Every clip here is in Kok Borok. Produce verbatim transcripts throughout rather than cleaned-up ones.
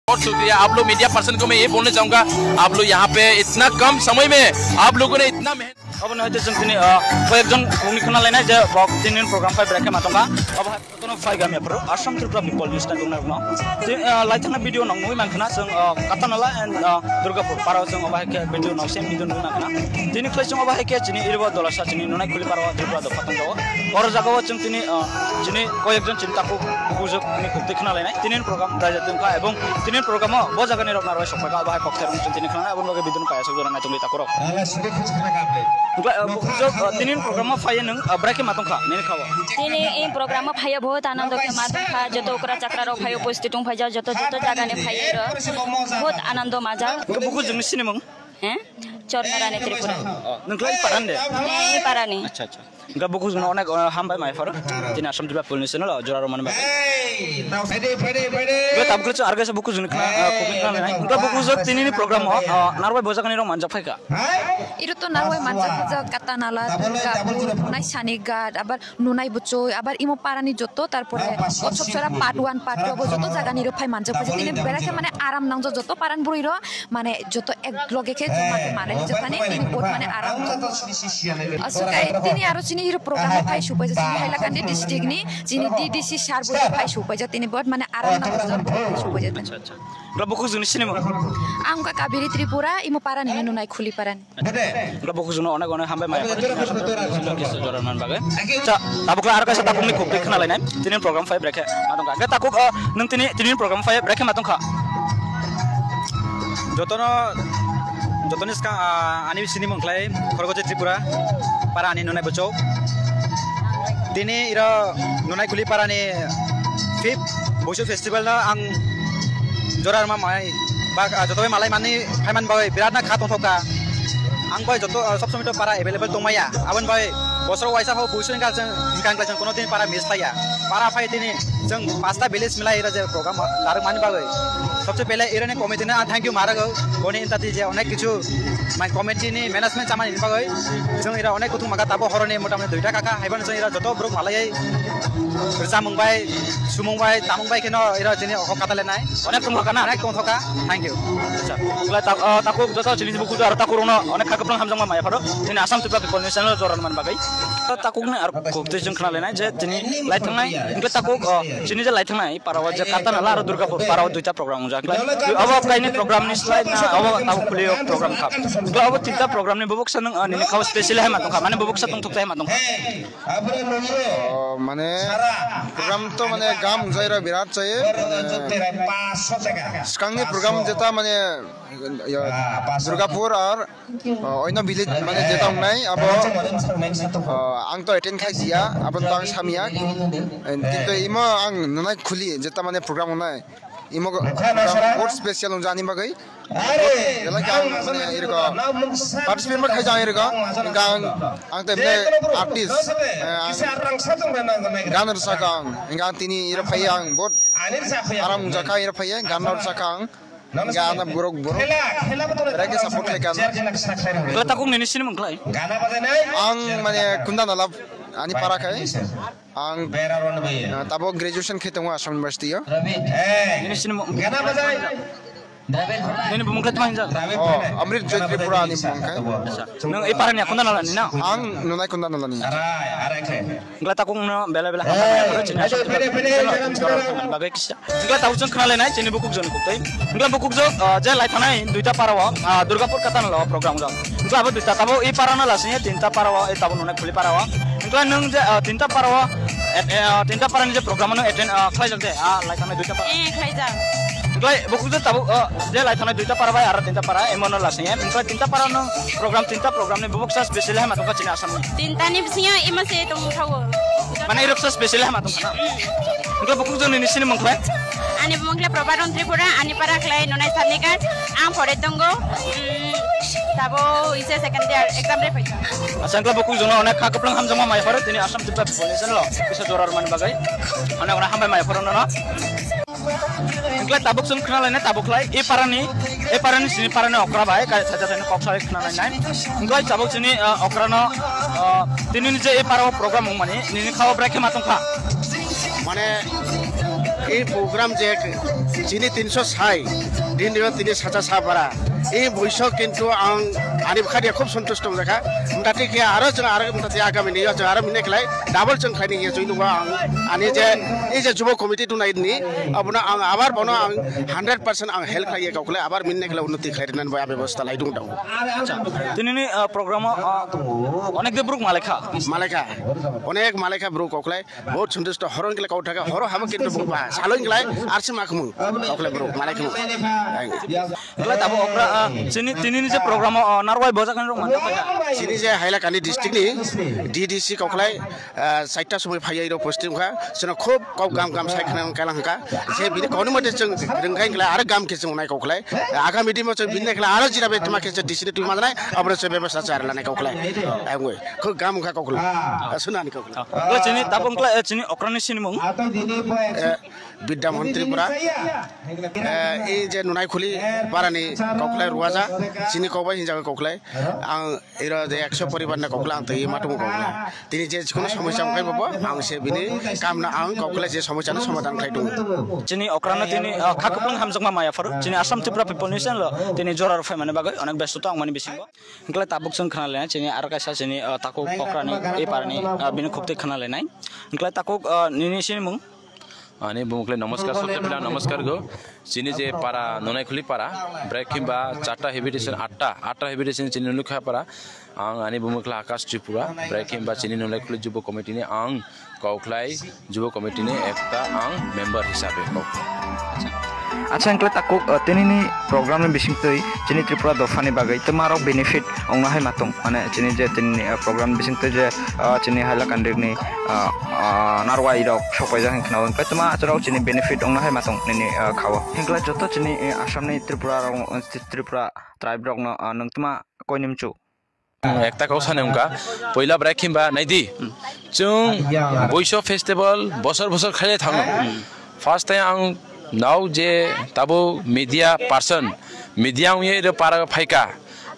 बहुत शुक्रिया। आप लोग मीडिया पर्सन को मैं ये बोलना चाहूंगा, आप लोग यहाँ पे इतना कम समय में आप लोगों ने इतना मेहनत। Obo no hoite chwng tini, ah, koyekjon khungni khuna lainai je bo tini program phai bwrwi khe ma tongkha. Obo hai kono phai gami aphuru Assam Tripura People News tang tongnai rokno. Tini, ah, laithangna video nong nugwi mankha na chwng, ah, Katanala and, ah, Durgapur paro chwng obo hai khe video nong same video nugwi mankha na. Tini khlai chwng obo hai khe chini iribo Dolasa chini Nunaikhuli paro Tripura dopha tongjago. Oro jagao chwng tini, ah, chini koyekjon chini takhuk bukujwk ni khuk twi khna lainai. Tini program raijak tongkha ebong tini program o bo jagani rok narwai sok phaikha, obo hai kok thermung chwng tini khna aboni bagwi bidin paya sok jora naitung li takhurok. Ala sidi khus khna gabe. Tini program o phaiya nwng, ah, bwrai khe ma tongkha nini khao? Tini i program o phaiya bahut anando khe ma tongkha, joto okra chakra rok phai upasthit tong phaijak, joto joto jagani phaiya rok bahut anando majak. Buku jwngni sinimung? He? Chornarani Tripura. Nung khlai parande? He, parani. Acha, acha. Ga buku jwngno onek, uh, hambai mai pharo. Tini Assam Tripura Police Channel o jora romani bagwi. Ga tabuk khlai arga sa buku jwngni khna, uh, khobwi khna nai. Ga buku jwk tini ni program o, uh, narwai bojakani rok manjak phaikha. Iro to narwai manjak bujak Katanala, Durgapur, Naisani Ghat, abar Nunai Buchoi, abar imo parani joto, tarpore Otsob Sora part one, part two, abo joto jagani ro phai manjak phaijak. Tini berai khe mane aram nangjak joto parani bwrwi ro, mane joto ek loge khe joma khe manai rijak thani, tini bot mane aram nangjak. Aswk kai tini aro chini hero program o phai supaijak, chini Hailakandi district ni, chini D D C sir bo phai supaijak, tini bot mane aram nangjak phai supaijak. Acha, acha. Bro, bukhuk jwngni sinimung? Ang ka Kabiri Tripura, imo parani no Nunai Khuli parani. Bro, bukhuk jwngno onek onek hambai maya. Kisa jora man bagwi. Cha, tabuk khlai aro kaisa takhukni khuk twi khna lainai. Tini program phai brekhe ma tongkha. Hwnkhe takhuk, o, nwng tini, tini program phai brekhe ma tongkha. Jotono, jotoni swkang, ah, ani sinimung khlai Khorgochi Tripura, para ani Nunai Buchou. Tini iro Nunai Khuli parani fifth Busu Festival no ang jora rwma mai ba, ah, joto bai malai mani phaiman bagwi birat na kha tongthok kha. Ang bai joto, ah, sob somoi to para available tongmaya. Aboni bai bosoro waisa ho Busu hingka chwng, hingka hingka chwng kono din para miss khaiya. Para phai tini chwng pasta village milai ira je program narwk mani bagwi. Sobse pele irani committee no ang thank you ma rwgo. Boni inta di je onek kichu mai committee ni management chamani bagwi. Chwng ira onek kutung maga tabo horoni motamoti duita kaka. Haiban chwng ira joto borok malai rwchapmung bai, sumung bai, tamung bai kheno ira tini okho kata lenai. Onek tongkha na? Onek tongkha. Thank you. Acha. Wngkha ta-, ah, takhuk joto chini bukhuk aro takhuk rokno onek kha kwplwng hamjakma maya pharo. Chini Assam Tripura People News Channel jora rwmani bagwi. Takhuk ni aro kok twi chwng khna lenai je tini lai thangnai, wngkha takhuk, oh, chini je lai thangnai para o je Katanala aro Durgapur para o duita program wngjak. Obo kaini program ni slai na obo takhuk khuli o program kha. Wngkha obo tinta program ni bubuk sa nwng, ah, nini khao special hai ma tongkha, mane bubuk sa tongthok hai ma tongkha. Oh, mane program to mane gam jai ra birat jai. Skang ni program jeta mane, ya, Durgapur ar, oh, oino village mane jeta wngnai abo, oh, ang to attend khai jia, abo to ang samya. Kintu imo ang Nunai Khuli jeta mane program wngnai. Imo program board special wngjani bagwi. Belai khe ang mane irwkha participate ma khaijak ang irwkha. Hingkha ang, ang to emne artist, eh, ang gan rwchakha ang. Hingkha ang tini iro phaiya ang board aram wngjakha iro phaiya gan rwchakha ang. Hingkha ang borok borok belai khe support khlaikha ang. Takhuk nini sinimung khlai? Ang mane Kundanala ani para khai. Ang, ah, tabuk graduation khe tongo Assam University o. Nini sinimung? Nini bumung khe tma hinjak? Oh, Amrit Joy Tripura ani bumung khe. Nwng ei parani Kundanala ni na? Ang Nunai Kundanala ni. Wngkha takhuk no bela bela hambai bagwi kisa. Wngkha tabuk chwng khna lenai chini bukhuk joni kuktwi. Wngkha bukhuk jok, ah, je lai thanai duita para o, ah, Durgapur Katanala o program jok. Wngkha abo duita tabuk ei para no lasing tinta para o, ei tabuk Nunai Khuli para o. Wngkha nwng je, ah, tinta para o, eh, eh, ah, tinta para ni je program no attend, ah, khlai jak de, ah, lai thanai duita para. Eh, khlai jak. Wngkha bukhuk jok tabuk, ah, je lai thanai duita para bai aro tinta para, emo no lasing. Wngkha tinta para no program, tinta program ni bubuk sa special hai ma tongkha chini Assam ni. Tinta ni bisingo emo se tong thawo. Mane irok sa special hai ma tongkha na? Wngkha bukhuk joni nini sinimung khlai? Ani bumung khlai Probaron Tripura, ani para khlai Nunai Sarnigar, ang pore tongo, mm, tabo ise second year exam re phaikha. Acha, wngkha bukhuk jono onek kha kwplwng hamjakma mai pharo tini Assam Tripura People Nation lo kisa jora rwmani bagwi. Onek onek hambai mai pharo nono. Wngkha tabuk chwng khna lainai tabuk khlai e parani, e parani sini parani okra bai kai saja khna kok sai khna lainai. Wngkha tabuk chini, ah, okra no, ah, tini ni je e para o program wngmani nini khao bwrwi khe ma tongkha. Mane Ei program je chini tinso sai, din dio tini sacha sa bara. Ei boiso kintu ang ani bwkha dia khub santusto wngjakha. Mtati khe aro chwng aro mtati agami ni yo chwng aro minne khlai double chwng khlai ni ye chwng nungwa ang ani je ei je jubo committee tunai ni abono ang abar bono ang hundred percent ang help khlai ye kok khlai abar minne khlai unnoti khlai rinani bo abebosta lai dung dong. Tinini, ah, program o, ah, onek de bruk malekha. Malekha. Onek malekha bruk kok khlai. Bahut santusto, horo hingkle kau thaka, horo hamo kintu bukba, salo hingkle arsi ma khumung, okle bro, malai khumung. Hingkle tabo okra, ah, chini, tinini je program o, ah, narwai bojak ni rok mantha paikha. Chini je Hailakandi district ni D D C kok khlai, ah, saita somoi phaiya iro posting kha, sino khub kau gam gam sai khna kalang kha, je bini koni mate chwng rwngkha hingkle aro gam khe chwng nai kok khlai, agami dimo chwng bini khlai aro jira be tuma khe chwng D C ni twi manai, abro chwng bebasa char lanai kok khlai. Khub gam wngkha koklo. Ah. Sunani koklo. Ah. Chini tabung kla, eh, chini okrani sinimung. Eh, Bidya Mohan Tripura. Eh, ei je Nunaikhuli parani koklai ruwaja, chini kokbai hinjago koklai. Ang iro je ekso poribar na kokla ang twi matumu kokla. Tini je kono somosya wngkhai bobo, ang se bini kamna ang koklai je somosya no somadhan khai tongo. Chini okrano tini, ah, kha kupulung hamjakma maya pharo. Chini Assam Tripura People Nation lo tini jora rw phaimani bagwi onek besto tongmani bisingo. Hingkhlai tabuk chwng khna lainai, chini aro kaisa chini, ah, takhuk okrani, ei parani, ah, bini khuk twi khna lainai. Hingkhlai takhuk, ah, nini sinimung? Ani bumukle namaskar, sotte pila namaskar go. Chini je para, Nonaikhuli para, bwrek himba charta habitation, atta, atta habitation chini nunukha para. Ang ani bumukle Akash Tripura, bwrek himba chini Nonaikhuli Jubo Committee ni ang Kokhlai Jubo Committee ni ekta ang member hisabe kok. Acha, hingkle takhuk, uh, tinini program ni bisingtwi chini Tripura dopha ni bagwi twma rok benefit ongna hai matung, mane chini je tinini, uh, program ni bisingtwi je, uh, chini Hailakandi ni, uh, uh, narwai rok sokpaijak hingkhe na hingkhe twma achorok chini benefit ongna hai matung nini, uh, khao. Hingkle joto chini, uh, Assam ni Tripura rok, uh, Tripura tribe rok no, uh, nwng twma koi nimchu. Ekta kok sani wngkha, poila bwrek himba naidi, chwng Boiso festival bosor bosor khailai thango. First time ang nao je tabo media person, media wngye ro para phaika.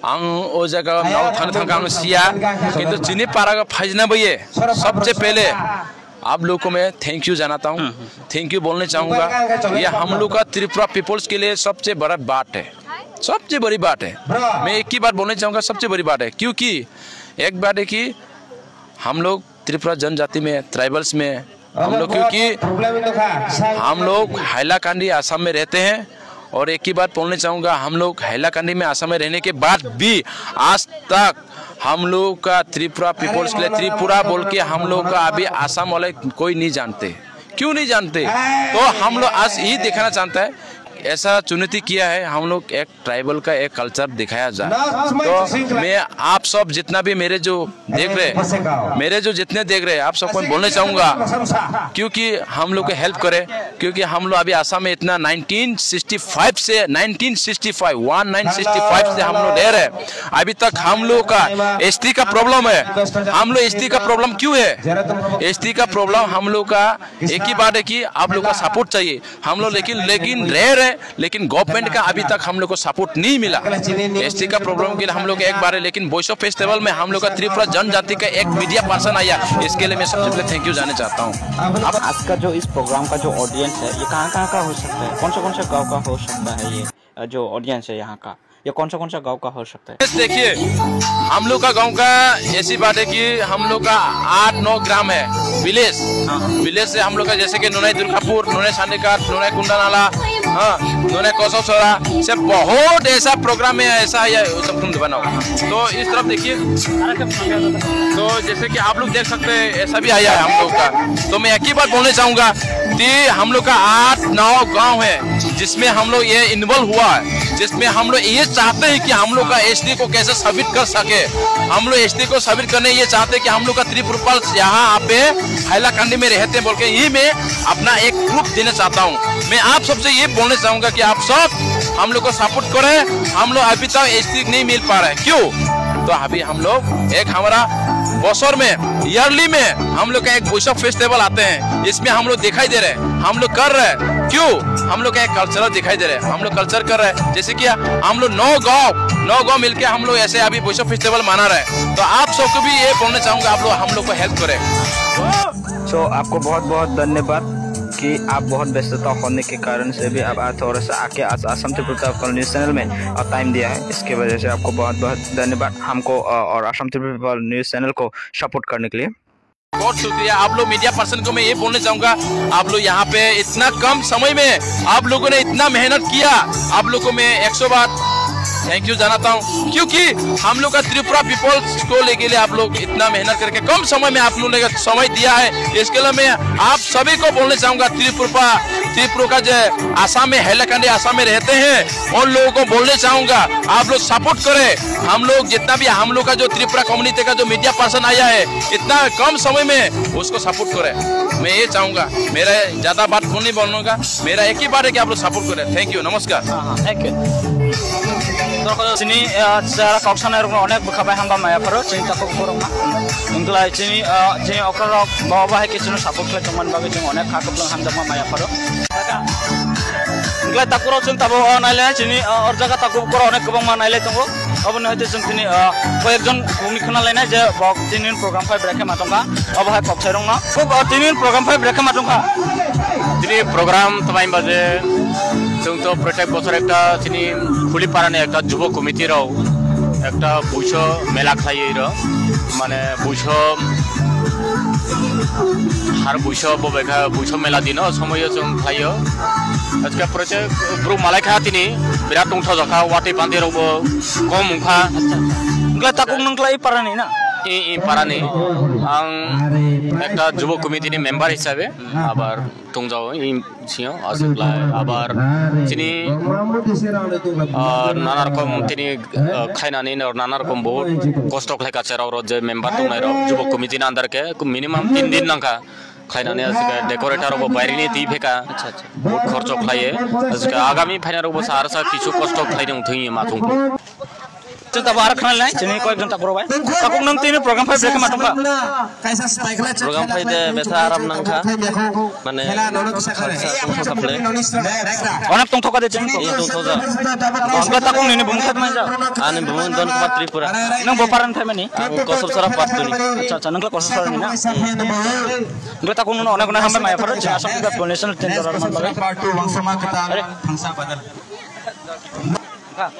Ang o jaga nao thang thang ang siya, kintu chini para phaijna boye, sabse pehle आप लोग को मैं thank you janaata hoon. Hmm, hmm. Thank you बोलने चाहूँगा। ये हम लोग का त्रिपुरा पीपल्स के लिए सबसे बड़ा बात है, सबसे बड़ी बात है। मैं एक ही बात बोलने चाहूँगा, सबसे बड़ी बात है, क्योंकि एक बात है कि हम लोग त्रिपुरा जनजाति में, ट्राइबल्स में, हम लोग, क्योंकि हम लोग हैलाकांडी आसाम में रहते हैं, और एक ही बात बोलने चाहूँगा, हम लोग हैलाकांडी में आसाम में रहने के बाद भी आज तक हम लोग का त्रिपुरा पीपल्स के लिए त्रिपुरा बोल के हम लोग का अभी आसाम वाले कोई नहीं जानते। क्यों नहीं जानते? तो हम लोग आज यही दिखाना चाहता है, ऐसा चुनौती किया है, हम लोग एक ट्राइबल का एक कल्चर दिखाया जाए। तो मैं आप सब जितना भी मेरे जो देख रहे हैं, मेरे जो जितने देख रहे हैं, आप सबको मैं बोलना चाहूँगा, क्योंकि हम लोग को हेल्प करें, क्योंकि हम लोग अभी आसाम में इतना नाइनटीन सिक्सटी फ़ाइव से, nineteen sixty five, one nine sixty five से हम लोग रह रहे हैं। अभी तक हम लोग का एसटी का प्रॉब्लम है। हम लोग एसटी का प्रॉब्लम क्यों है? एसटी का प्रॉब्लम हम लोग का एक ही बात है कि आप लोग का सपोर्ट चाहिए। हम लोग लेकिन, लेकिन रह रहे, लेकिन गवर्नमेंट का अभी तक हम लोग को सपोर्ट नहीं मिला। एसटी का प्रॉब्लम के लिए हम लोग एक बार है, लेकिन वॉइस ऑफ फेस्टिवल में हम लोग का त्रिपुरा जनजाति का एक मीडिया पर्सन आया, इसके लिए मैं सबसे पहले थैंक यू जाना चाहता हूँ। आप आज का जो इस प्रोग्राम का जो ऑडियंस है, ये कहाँ-कहाँ का हो सकता है? कौन-से, कौन-से गाँव का हो सकता है ये, अ, जो ऑडियंस है यहाँ का? ये कौन-सा, कौन-सा गाँव का हो सकता है? देखिए, हम लोग का गांव का ऐसी बात है कि हम लोग का आठ नौ ग्राम है, विलेज। हाँ। विलेज से हम लोग का, जैसे कि नोनाई दुर्गापुर, नोनाई सांडेकाट, नोनाई कुंडानाला, हाँ, नोनाई कसौसरा से बहुत ऐसा प्रोग्राम है, ऐसा है, ये सब तुम बनाओ। तो इस तरफ देखिए, तो जैसे कि आप लोग देख सकते हैं, ऐसा भी आया है हम लोग का। तो मैं एक ही बात बोलना चाहूँगा कि हम लोग का आठ नौ गांव है, जिसमें हम लोग ये इन्वॉल्व हुआ है, जिसमें हम लोग ये चाहते हैं कि हम लोग का एसटी को कैसे साबित कर सके। हम लोग एसटी को साबित करने ये चाहते हैं कि हम लोग का त्रिपुरा पीपल्स यहाँ पे हैलाकांडी में रहते हैं बोल के ही मैं अपना एक प्रूफ देना चाहता हूँ। मैं आप सबसे ये बोलना चाहूँगा कि आप सब हम लोग को सपोर्ट करें। हम लोग अभी तक एसटी नहीं मिल पा रहे हैं। क्यों? तो अभी हम लोग एक हमारा बसर में, ईयरली में हम लोग का एक बोईसख फेस्टिवल आते हैं, इसमें हम लोग दिखाई दे रहे हैं, हम लोग कर रहे हैं। क्यों? हम लोग का एक कल्चरल दिखाई दे रहे हैं, हम लोग कल्चर कर रहे हैं। जैसे कि हम लोग नौ गांव, नौ गांव मिलके हम लोग ऐसे अभी बोईसख फेस्टिवल मना रहे हैं। तो आप सबको भी ये बोलना चाहूँगा, आप लोग हम लोग को हेल्प करें। सो आपको बहुत बहुत धन्यवाद। कि आप बहुत व्यस्तता होने के कारण से भी आप, आप थोड़ा सा आके आस-, आसाम त्रिपुरा पीपल न्यूज़ चैनल में, अ, टाइम दिया है, इसके वजह से आपको बहुत बहुत धन्यवाद। हमको, अ, और आसाम त्रिपुरा पीपल न्यूज़ चैनल को सपोर्ट करने के लिए। बहुत शुक्रिया। आप लोग मीडिया पर्सन को मैं ये बोलना चाहूंगा, आप लोग यहाँ पे इतना कम समय में आप लोगों ने इतना मेहनत किया, आप लोगों को मैं एक सौ बार थैंक यू जानाता हूँ, क्योंकि हम लोग का त्रिपुरा पीपल्स को लेके लिए आप लोग इतना मेहनत करके कम समय में आप लोगों ने समय दिया है। इसके लिए मैं आप सभी को बोलना चाहूंगा, त्रिपुरा, त्रिपुरा का जो आसाम में, हैलाकांडी आसाम में रहते हैं, उन लोगों को बोलना चाहूंगा, आप लोग सपोर्ट करें। हम लोग जितना भी हम लोग का जो त्रिपुरा कम्युनिटी का जो मीडिया पर्सन आया है, इतना कम समय में उसको सपोर्ट करें। मैं ये चाहूंगा, मेरा ज्यादा बात नहीं बोलूंगा, मेरा एक ही बात है कि आप लोग सपोर्ट करें। थैंक यू, नमस्कार। हाँ, हाँ, thank you। Tini, ah, chara kok sanai rokno onek bwkha bai hamba maya pharo, chini takhuk borok ma. Wngkhlai chini, ah, chini okra rok bo bahai ke chini support khlai tongmani bagwi chwng onek kha kwplwng hamjakma maya pharo. Wngkhlai takhuk rok chwng tabuk, ah, nailai chini, ah, or jaga takhuk borok onek kwbangma nailai tongo. Oboni hoite chwng tini, ah, koyekjon bumni khna lainai je bok tini program phai bwrwi khe ma tongkha. Obo hai kok sai rokno. Kok, ah, tini program phai bwrwi khe ma tongkha. Tini program tamai baje chwng to protek bochor ekta tini Khulipara ni ekta jubo committee rok ekta buiso mela khlaiwi rw mane buiso har buiso bo bekha buiso mela dino somoyo chwng khlaio. Ajka protek bru malai kha tini birat tongthok jakha watwi pandi rok bo kom wngkha. Wngkha takung nang khlai parani na? I, i parani. Ang ekta jubo committee ni member hisabe abar tongjago i sio aswk lai abar chini, ah, nana rokom tini, ah, khainani nana rokom bahut kosto khlai kacha rok je member tongnai rok jubo committee ni under ke minimum tin din nangkha khlainani aswk decorator rok bo baire ni twi pheka. Acha, acha. Bahut khorcho khlaiye aswk agami phaina rok bo sa arsa kichu kosto khlai nang thwi ma thung. Chwng tabuk aro khna lai, chini koyek jon takhuk rok bai. Takhuk nwng tini program phai bwrwi khe ma tongkha? Program phai de betha aram nangkha. Mane, khaksa tongthok kha ble. Onek tongthok kha de chini. Iya, tongthok ja. Wngkha takhuk nini bumung khe tma ja? Ani bumung Don Kumar Tripura. Nwng bo paran phaimani? Ang Kosopsora Paturi. Acha, acha, nwng khe Kosopsora ni na? Wngkha takhuk nwng onek onek hambai maya pharo, chini Assam People's Coalition ten dollar man bagwi. Are.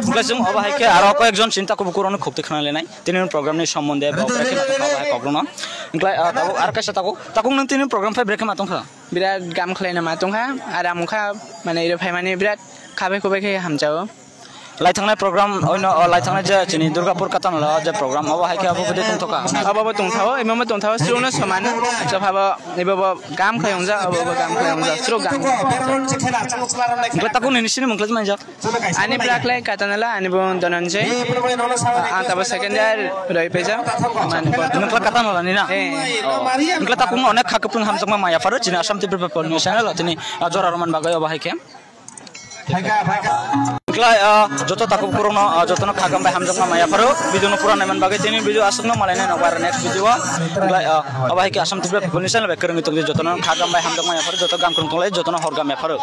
Wngkha chwng obo hai khe aro koyekjon chini takhuk bukurokno khukti khna lenai. Tini program ni sombonde bo bwrwi khe ma tongkha obo hai kokrokno. Wngkha, ah, tabuk aro kaisa takhuk, takhuk nwng tini program phai bwrwi khe ma tongkha? Birat gam khlaina ma tongkha, aram wngkha, mane iro phaimani birat khabai khubai khe hamjao. Lai thangnai program, oino, oh, lai thangnai je chini Durgapur Katanala je program, obo hai khe obo bwdwi tongthokha? Obo bo tongthao, imo bo tongthao, chwngno soman, sophabo, ebo bo gam khlai wngjak, obo bo gam khlai wngjak, chwng gam. Wngkha takhuk nini sini mungkhlai manjak? Ani bwkha khlai Katanala, ani bung Dhananjay. Ang tabuk second year rwi paijak. Nwng khlai Katanala ni na? Eh. Oh. Wngkha takhuk onek kha kwplwng hamjakma maya pharo chini Assam Tripura People News Channel o tini, ah, jora rwmani bagwi obo hai khe. Wngkha, ah, joto takhuk bukurokno, ah, jotono kha gam bai hamjakma maya pharo. Video no pura naiman bagwi tini video aswkno malainai nokbar next video o. Wngkha, ah, obo hai khe Assam Tripura People News Channel bai kwrwngwi tongdi jotono kha gam bai hamjakma maya pharo, joto gam kwrwng tonglai jotono hor gam ya pharo.